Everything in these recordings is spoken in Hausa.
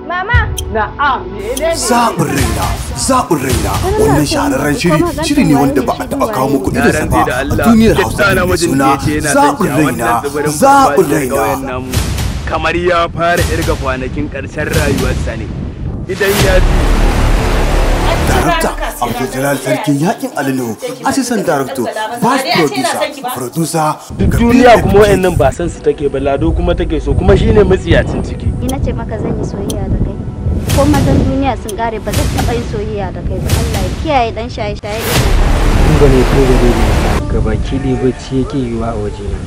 Mama! Na'am, menene? Zaɓin raina, zaɓin raina. Wannan shahararren shiri, shiri ne wanda ba a taɓa kawo muku irinsa ba a duniyar Hausa mai suna Zaɓin raina, zaɓin raina. Kamar ya fara irga kwanakin ƙarshen rayuwarsa ne. Idan ya ji Darakta Abdul Sarkin Yakin Alinu, Assistant Director, Vice Producer, Producer. Duk duniya kuma wayannan ba san su take ba, Lado kuma take so, kuma shine matsiyacin ciki. Ni nace maka zan yi soyayya da kai. Ko mazan duniya sun kare ba zan taɓa yin soyayya da kai ba. Allah ya kiyaye dan shaye-shaye irin ka. Kun gane ko gare ni gabaki ɗaya bacci yake yiwa a wajena.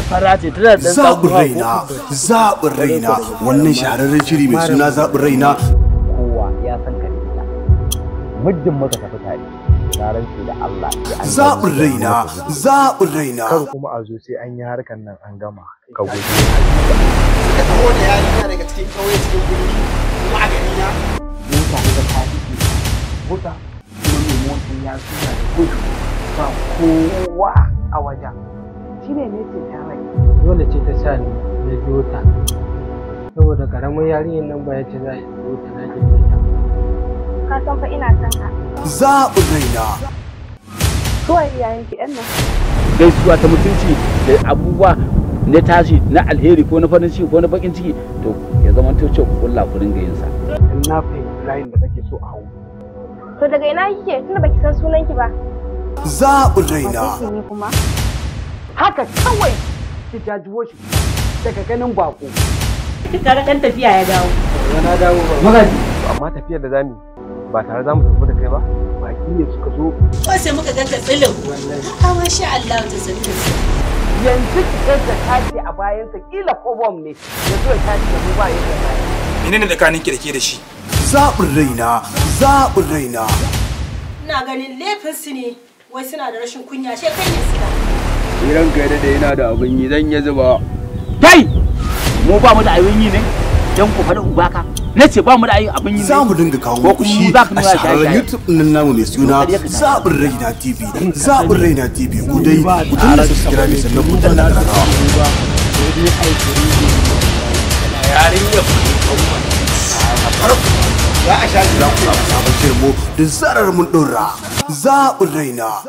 Fara ce tana da Zaɓin raina, zaɓin raina. Wannan shahararren shiri mai suna Zaɓin raina. Kowa ya san ka da ita. Muddin muka tafi tare, na rantse da Allah. Zaɓin raina, zaɓin raina. Kar kuma a zo sai an yi harkar nan an gama ka guje. Suka taho da yarinya daga cikin ƙauye cikin birni kuma a gari na. Mota ne da ta fi mota kuma mai motar ya suna da gudu ba kowa a wajen. Shi ne ne ce ta rai. Dole ce ta sa ni na biyo ta. Saboda karamin yarinyar nan ba ya ce za a biyo ta na girme ta. Ka san fa ina son ka. Zaɓin raina. Suwa iyayenki yan nan? Gaisuwa ta mutunci da abubuwa na tashi na alheri ko na farin ciki ko na bakin ciki, to ya zama to ce kulla ku dinga yin sa. In na fahimci layin da kake so a hau. To daga ina kike tunda baki san sunanki ba? Zaɓin raina. Wace kuma? Haka kawai ki jajiwo shi daga ganin bako. Kaga dan tafiya ya dawo. Na dawo ba. Magaji. Amma tafiyar da zamu ba tare za mu tafi da kai ba, baki ne suka zo. Ko sai muka ganka tsilin. A'a masha Allah ta sani. Yanzu ki ga tashi a bayansa kila ko bom ne ya zo ya tashi da mu ba yadda ba. Menene tsakanin ki da ke da shi? Zaɓin raina, zaɓin raina. Ina ganin laifin su ne wai suna da rashin kunya she kai ne suna. Ni ranka ya dade yana da abin yi zan ya zuba. Kai! Mu ba mu da abin yi ne? Dan ku faɗi ubaka. Na ce ba mu da abin yi ne. Za mu dinga kawo muku shi a shahararren YouTube ɗin namu mai suna Zaɓin Raina TV. Zaɓin Raina TV ku dai ku danna subscribe sannan ku danna ƙararrawa. Za a sha Za ku samu sabon shirin mu da zarar mun ɗora. Zaɓin raina.